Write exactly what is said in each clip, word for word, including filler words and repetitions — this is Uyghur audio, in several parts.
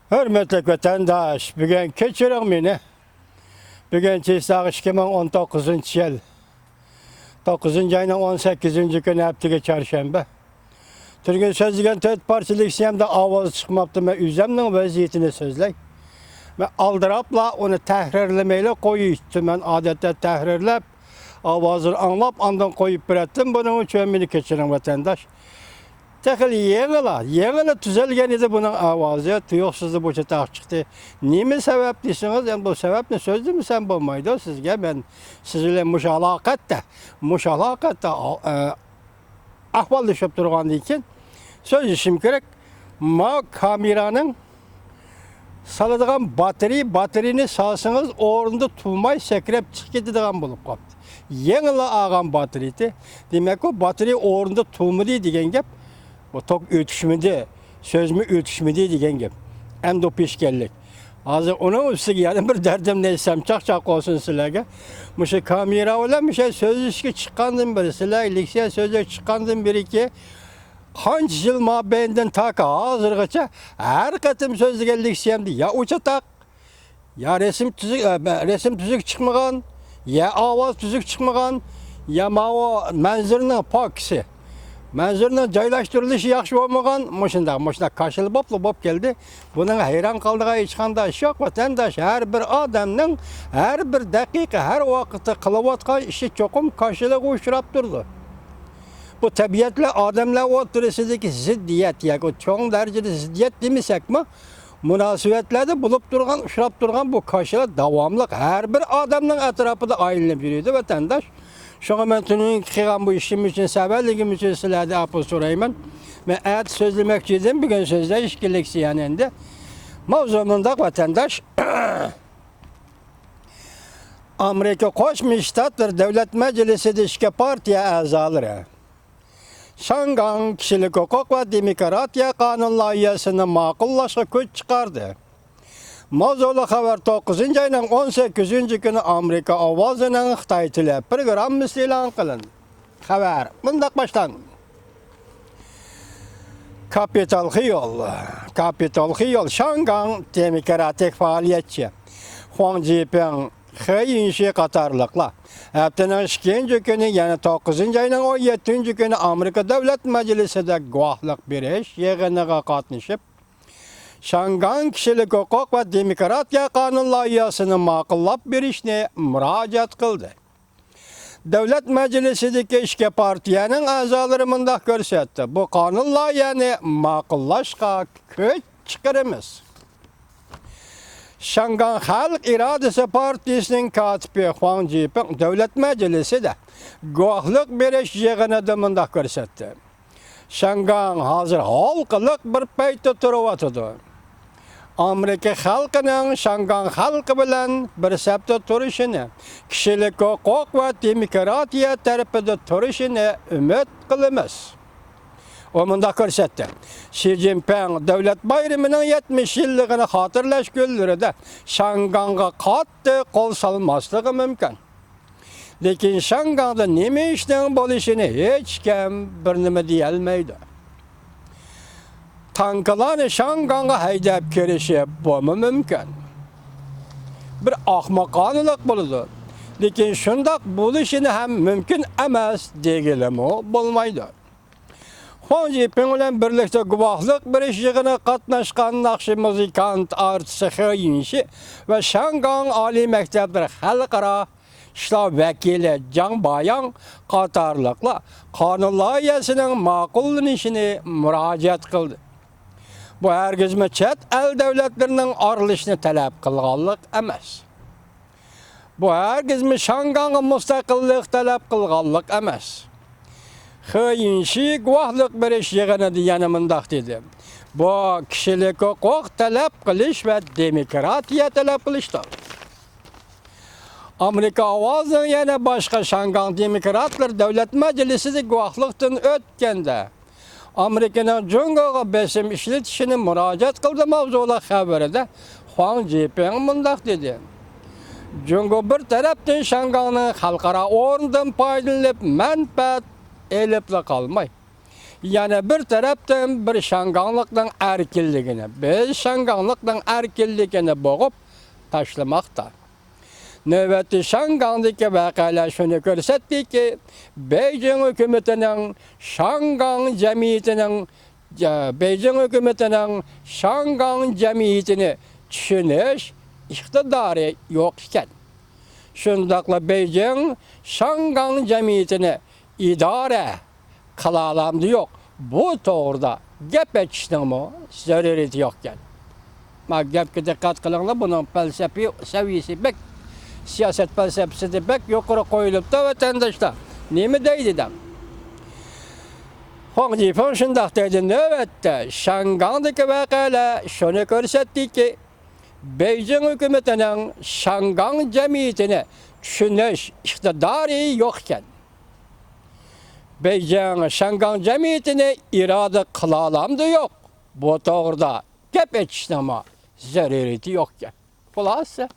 ھۆرمەتلىك ۋەتەنداش، بۈگۈن كەچۈرۈڭ مېنى. بۈگۈن چېسلاغ ئىككى مىڭ ئون توققۇزىنچى يىل، توققۇزىنچى ئاينىڭ ئون سەككىزىنچى كۈنى، ھەپتىگە چارشەنبە. تۈرگۈن سۆزلىگەن تۆت پارچە لېكسىيەمدە ئاۋاز چىقماپتۇ. مەن ئۆزەمنىڭ ۋەزىيىتىنى سۆزلەي. مەن ئالدىراپلا ئۇنى تەھرىرلىمەيلا قويۇشتۇم. مەن ئادەتتە تەھرىرلەپ، ئاۋازىنى ئاڭلاپ، ئاندىن قويۇپ بېرەتتىم. بۇنىڭ ئۈچۈن مېنى كەچۈرۈڭ، ۋەتەنداش. تېخى يېڭىلا، يېڭىلا تۈزەلگەن ئىدى بۇنىڭ ئاۋازى. تۇيۇقسىزلا بۇ چاتاق چىقتى. نېمە سەۋەب دېسىڭىز، ئەمدى بۇ سەۋەبنى سۆزلىمىسەم بولمايدۇ. سىزگە مەن سىز بىلەن مۇشۇ ھالاقەتتە، مۇشۇ ھالاقەتتە، ئە، ئەھۋاللىشىپ تۇرغاندىن كېيىن سۆزلىشىم كېرەك. ما كامېرانىڭ سالىدىغان باتىرى، باتىرىنى سالسىڭىز ئورنىدا تۇرماي سەكرەپ چىقىپ كېتىدىغان بولۇپ قاپتۇ. يېڭىلا ئالغان باتىرى. دېمەك، ئۇ باتىرى ئورنىدا تۇرمىدى دېگەن گەپ. بۇ توك ئۆتۈشمىدى، سۆزمۇ ئۆتۈشمىدى دېگەن گەپ. ئەمدى پېشكەللىك. ھازىر ئۇنىڭ ئۈستىگە يەنە بىر دەردىمنى ئېيتسام، چاقچاق بولسۇن سىلەرگە. مۇشۇ كامېرا بىلەن مۇشۇ سۆزلىشىشكە چىققاندىن بېرى، سىلەر لېكسىيە سۆزلەشكە چىققاندىن بېرىكى قانچە يىل مابەينىدىن تاكى ھازىرغىچە ھەر قېتىم سۆزلىگەن لېكسىيەمدە يا ئۇ چاتاق، يا رەسىم تۈزۈك، ئە، رەسىم تۈزۈك چىقمىغان، يا ئاۋاز تۈزۈك چىقمىغان، يا ماۋۇ مەنزىرىنىڭ پوكىسى، مەنزىرىنىڭ جايلاشتۇرۇلۇشى ياخشى بولمىغان، مۇشۇنداق، مۇشۇنداق كاشىلا بوپلا بوپ كەلدى. بۇنىڭغا ھەيران قالىدىغان ھېچقانداق ئىش يوق، ۋەتەنداش. ھەر بىر ئادەمنىڭ ھەر بىر دەقىقە، ھەر ۋاقىتتا قىلىۋاتقان ئىشى چوقۇم كاشىلىغا ئۇچراپ تۇرىدۇ. بۇ تەبىئەت بىلەن ئادەملەر ئوتتۇرىسىدىكى زىددىيەت ياكى چوڭ دەرىجىدە زىددىيەت دېمىسەكمۇ، مۇناسىۋەتلەردە بولۇپ تۇرغان، ئۇچراپ تۇرغان بۇ كاشىلا داۋاملىق ھەر بىر ئادەمنىڭ ئەتراپىدا ئايلىنىپ يۈرىدۇ، ۋەتەنداش. شۇڭا مەن تۈنۈگۈنكى قىلغان بۇ ئىشىم ئۈچۈن، سەۋەنلىكىم ئۈچۈن سىلەردىن ئەپۇ سورايمەن. مەن ئەتە سۆزلىمەكچى ئىدىم، بۈگۈن سۆزلەش كېرەك يەنە ئەمدى. ماۋزۇ مۇنداق، ۋەتەنداش. ئامېرىكا قوشما شتاتلىرى دۆلەت مەجلىسىدە ئىككى پارتىيە ئەزالىرى شاڭگاڭ كىشىلىك ھوقۇق ۋە دېموكراتىيە قانۇن لايىھەسىنى ماقۇللاشقا كۈچ چىقاردى. ماۋزۇلۇق خەۋەر توققۇزىنچى ئاينىڭ ئون سەككىزىنچى كۈنى ئامېرىكا ئاۋازىنىڭ خىتاي تىلى پروگراممىسى ئېلان قىلىندى. خەۋەر مۇنداق باشلانغان. كاپىتال خىيول، كاپىتال خىيول، شاڭگاڭ دېموكراتىك پائالىيەتچى خۇاڭ جىپىڭ، خې يىنشى قاتارلىقلار ھەپتىنىڭ ئىككىنچى كۈنى، يەنى توققۇزىنچى ئاينىڭ ئون يەتتىنچى كۈنى ئامېرىكا دۆلەت مەجلىسىدە گۇۋاھلىق بېرىش يىغىنىغا قاتنىشىپ، شاڭگاڭ كىشىلىك ھوقۇق ۋە دېموكراتىيە قانۇن لايىھەسىنى ماقۇللاپ بېرىشنى مۇراجىئەت قىلدى. دۆلەت مەجلىسىدىكى ئىككى پارتىيەنىڭ ئەزالىرى مۇنداق كۆرسەتتى: بۇ قانۇن لايىھەنى ماقۇللاشقا كۈچ چىقىرىمىز. شاڭگاڭ خەلق ئىرادىسى پارتىيىسىنىڭ كاتىپى خۇاڭ جىپىڭ دۆلەت مەجلىسىدە گۇۋاھلىق بېرىش يىغىنىدا مۇنداق كۆرسەتتى: شاڭگاڭ ھازىر ھالقىلىق بىر پەيتتە تۇرۇۋاتىدۇ. ئامېرىكا خەلقىنىڭ شاڭگاڭ خەلقى بىلەن بىر سەپتە تۇرۇشىنى، كىشىلىك ھوقۇق ۋە دېموكراتىيە تەرىپىدە تۇرۇشىنى ئۈمىد قىلىمىز. ئۇ مۇنداق كۆرسەتتى: شى جىنپىڭ دۆلەت بايرىمىنىڭ يەتمىش يىللىقىنى خاتىرىلەش كۈنلىرىدە شاڭگاڭغا قاتتىق قول سالماسلىقى مۇمكىن. لېكىن شاڭگاڭدا نېمە ئىشنىڭ بولۇشىنى ھېچكىم بىر نېمە دېيەلمەيدۇ. تانكىلارنى شاڭگاڭغا ھەيدەپ كىرىشى بۇمۇ مۇمكىن. بىر ئاخماقانىلىق بولىدۇ. لېكىن شۇنداق بولۇشىنى ھەم مۇمكىن ئەمەس دېگىلىمۇ بولمايدۇ. خۇاڭ جىپىڭ بىلەن بىرلىكتە گۇۋاھلىق بېرىش يىغىنىغا قاتناشقان ناخشا مۇزىكانت ئارتىسى خې يىنشى ۋە شاڭگاڭ ئالىي مەكتەپلىرى خەلقئارا ئىشلار ۋەكىلى جاڭ باياڭ قاتارلىقلار قانۇن لايىھەسىنىڭ ماقۇللىنىشىنى مۇراجىئەت قىلدى. بۇ ھەرگىزمۇ چەت ئەل دۆلەتلىرىنىڭ ئارىلىشىشىنى تەلەپ قىلغانلىق ئەمەس. بۇ ھەرگىزمۇ شاڭگاڭغا مۇستەقىللىق تەلەپ قىلغانلىق ئەمەس. خې يىنشى گۇۋاھلىق بېرىش يىغىنىدا يەنە مۇنداق دېدى: بۇ كىشىلىك ھوقۇق تەلەپ قىلىش ۋە دېموكراتىيە تەلەپ قىلىشتۇر. ئامېرىكا ئاۋازىنىڭ يەنە باشقا شاڭگاڭ دېموكراتلىرى دۆلەت مەجلىسىدە گۇۋاھلىقتىن ئۆتكەندە، ئامېرىكىنىڭ جۇڭگوغا بېسىم ئىشلىتىشىنى مۇراجىئەت قىلدى ماۋزۇلۇق خەۋىرىدە خۇاڭ جىپىڭ مۇنداق دېدى: جۇڭگو بىر تەرەپتىن شاڭگاڭنىڭ خەلقئارا ئورنىدىن پايدىلىنىپ مەنپەئەت ئېلىپلا قالماي، يەنە بىر تەرەپتىن بىر شياڭگاڭلىقنىڭ ئەركىنلىكىنى، بىز شياڭگاڭلىقنىڭ ئەركىنلىكىنى بوغۇپ تاشلىماقتا. نۆۋەتتە شياڭگاڭدىكى ۋەقەلەر شۇنى كۆرسەتتىكى، بېيجىڭ ھۆكۈمىتىنىڭ شياڭگاڭ جەمئىيىتىنىڭ، جە-، بېيجىڭ ھۆكۈمىتىنىڭ شياڭگاڭ جەمئىيىتىنى چۈشىنىش ئىقتىدارى يوق ئىكەن. شۇنداقلا بېيجىڭ شياڭگاڭ جەمئىيىتىنى ئىدارە قىلالامدۇ يوق، بۇ توغرىدا گەپ ئېچىشنىڭمۇ زۆرۈرىيىتى يوقكەن. ما گەپكە دىققەت قىلىڭلار، بۇنىڭ پەلسەپىي سەۋىيىسى بەك، سىياسەت پەلسەپىسىدە بەك يۇقىرى قويۇلۇپتۇ، ۋەتەنداشلار. نېمە دەيدۇ دەپ؟ خۇاڭ جىپىڭ شۇنداق دەيدۇ، نۆۋەتتە شياڭگاڭدىكى ۋەقەلەر شۇنى كۆرسەتتىكى، بېيجىڭ ھۆكۈمىتىنىڭ شياڭگاڭ جەمئىيىتىنى چۈشىنىش ئىقتىدارى يوق ئىكەن. بېيجىڭ شياڭگاڭ جەمئىيىتىنى ئىدارە قىلالامدۇ يوق، بۇ توغرىدا گەپ ئېچىشنىڭمۇ زۆرۈرىيىتى يوقكەن. خۇلاسە.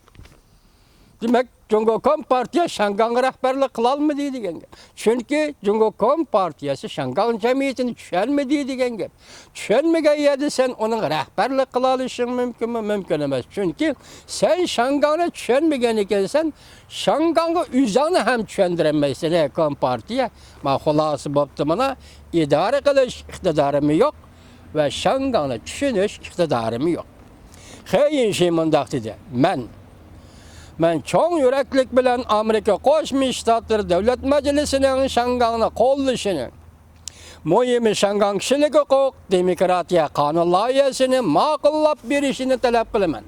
دېمەك، جۇڭگو كومپارتىيە شياڭگاڭغا رەھبەرلىك قىلالمىدى دېگەن گەپ. چۈنكى جۇڭگو كومپارتىيەسى شياڭگاڭ جەمئىيىتىنى چۈشەنمىدى دېگەن گەپ. چۈشەنمىگەن يەردە سەن ئۇنىڭغا رەھبەرلىك قىلالىشىڭ مۇمكىنمۇ؟ مۇمكىن ئەمەس. چۈنكى سەن شياڭگاڭنى چۈشەنمىگەن ئىكەنسەن، شياڭگاڭغا ئۆزۈڭنى ھەم چۈشەندۈرەلمەيسەن، ھە، كومپارتىيە. ما خۇلاسە بوپتۇ مانا، ئىدارە قىلىش ئىقتىدارىمۇ يوق ۋە شياڭگاڭنى چۈشىنىش ئىقتىدارىمۇ يوق. خې يىنشى مۇنداق دېدى، مەن، مەن چوڭ يۈرەكلىك بىلەن ئامېرىكا قوشما شتاتلىرى دۆلەت مەجلىسىنىڭ شياڭگاڭنى قوللىشىنى، مۇھىمى شياڭگاڭ كىشىلىك ھوقۇق، دېموكراتىيە قانۇن لايىھەسىنى ماقۇللاپ بېرىشىنى تەلەپ قىلىمەن.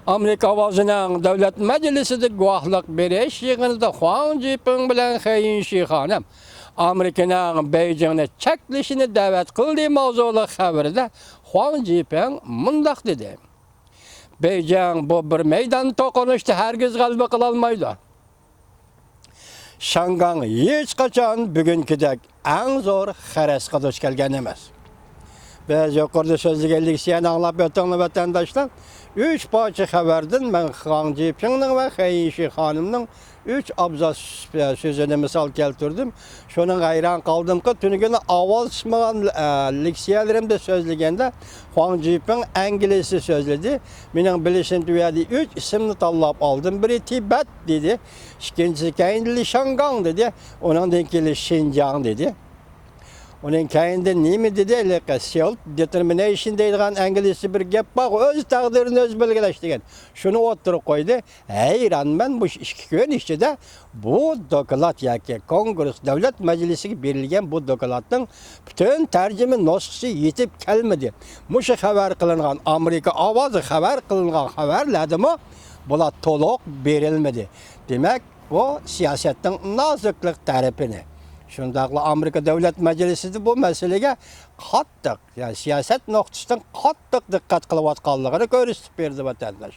ئامېرىكا ئاۋازىنىڭ دۆلەت مەجلىسىدە گۇۋاھلىق بېرىش يىغىنىدا خۇاڭ جىپىڭ بىلەن خې يىنشى خانىم ئامېرىكىنىڭ بېيجىڭنى چەكلىشىنى دەۋەت قىلدى ماۋزۇلۇق خەۋىرىدە خۇاڭ جىپىڭ مۇنداق دېدى، بېيجىڭ بۇ بىر مەيدان توقۇنۇشتا ھەرگىز غەلىبە قىلالمايدۇ. شياڭگاڭ ھېچقاچان بۈگۈنكىدەك ئەڭ زور خەرەسقە دۇچ كەلگەن ئەمەس. بىز يۇقىرىدا سۆزلىگەن لېكسىيەنى ئاڭلاپ ئۆتۈڭلار، ۋەتەنداشلار. ئۈچ پارچە خەۋەردىن مەن خاڭ جىپىڭنىڭ ۋە خەي يىشى خانىمنىڭ ئۈچ ئابزاس سۆزىنى مىسال كەلتۈردۈم. شۇنىڭغا ھەيران قالدىمكى، تۈنۈگۈن ئاۋاز چىقمىغان، ئە، لېكسىيەلىرىمدە سۆزلىگەندە، خۇاڭ جىپىڭ ئەنگلىيسچە سۆزلىدى. مېنىڭ بىلىشىمچە، بۇ يەردە ئۈچ ئىسىمنى تاللاپ ئالدىم. بىرى تىبەت دېدى، ئىككىنچىسى كەينىدىن شياڭگاڭ دېدى، ئۇنىڭدىن كېيىن شىنجاڭ دېدى. ئۇنىڭ كەينىدىن نېمە دېدى؟ ھېلىقى سېلف دېتېرمىنەيشن دەيدىغان ئەنگلىيسچە بىر گەپ بار، ئۆز تەقدىرىنى ئۆزى بەلگىلەش دېگەن. شۇنى ئوتتۇرىغا قويدى. ھەيرانمەن، مۇشۇ ئىككى كۈن ئىچىدە بۇ دوكلات ياكى كونگرېس دۆلەت مەجلىسىگە بېرىلگەن بۇ دوكلاتنىڭ پۈتۈن تەرجىمە نۇسخىسى يېتىپ كەلمىدى. مۇشۇ خەۋەر قىلىنغان، ئامېرىكا ئاۋازى خەۋەر قىلىنغان خەۋەرلەردىمۇ بۇلار تولۇق بېرىلمىدى. دېمەك، بۇ سىياسەتنىڭ نازۇكلۇق تەرىپىنى، شۇنداقلا ئامېرىكا دۆلەت مەجلىسىدە بۇ مەسىلىگە قاتتىق، يەنى سىياسەت نۇقتىسىدىن قاتتىق دىققەت قىلىۋاتقانلىقىنى كۆرسىتىپ بېرىدۇ، ۋەتەنداش.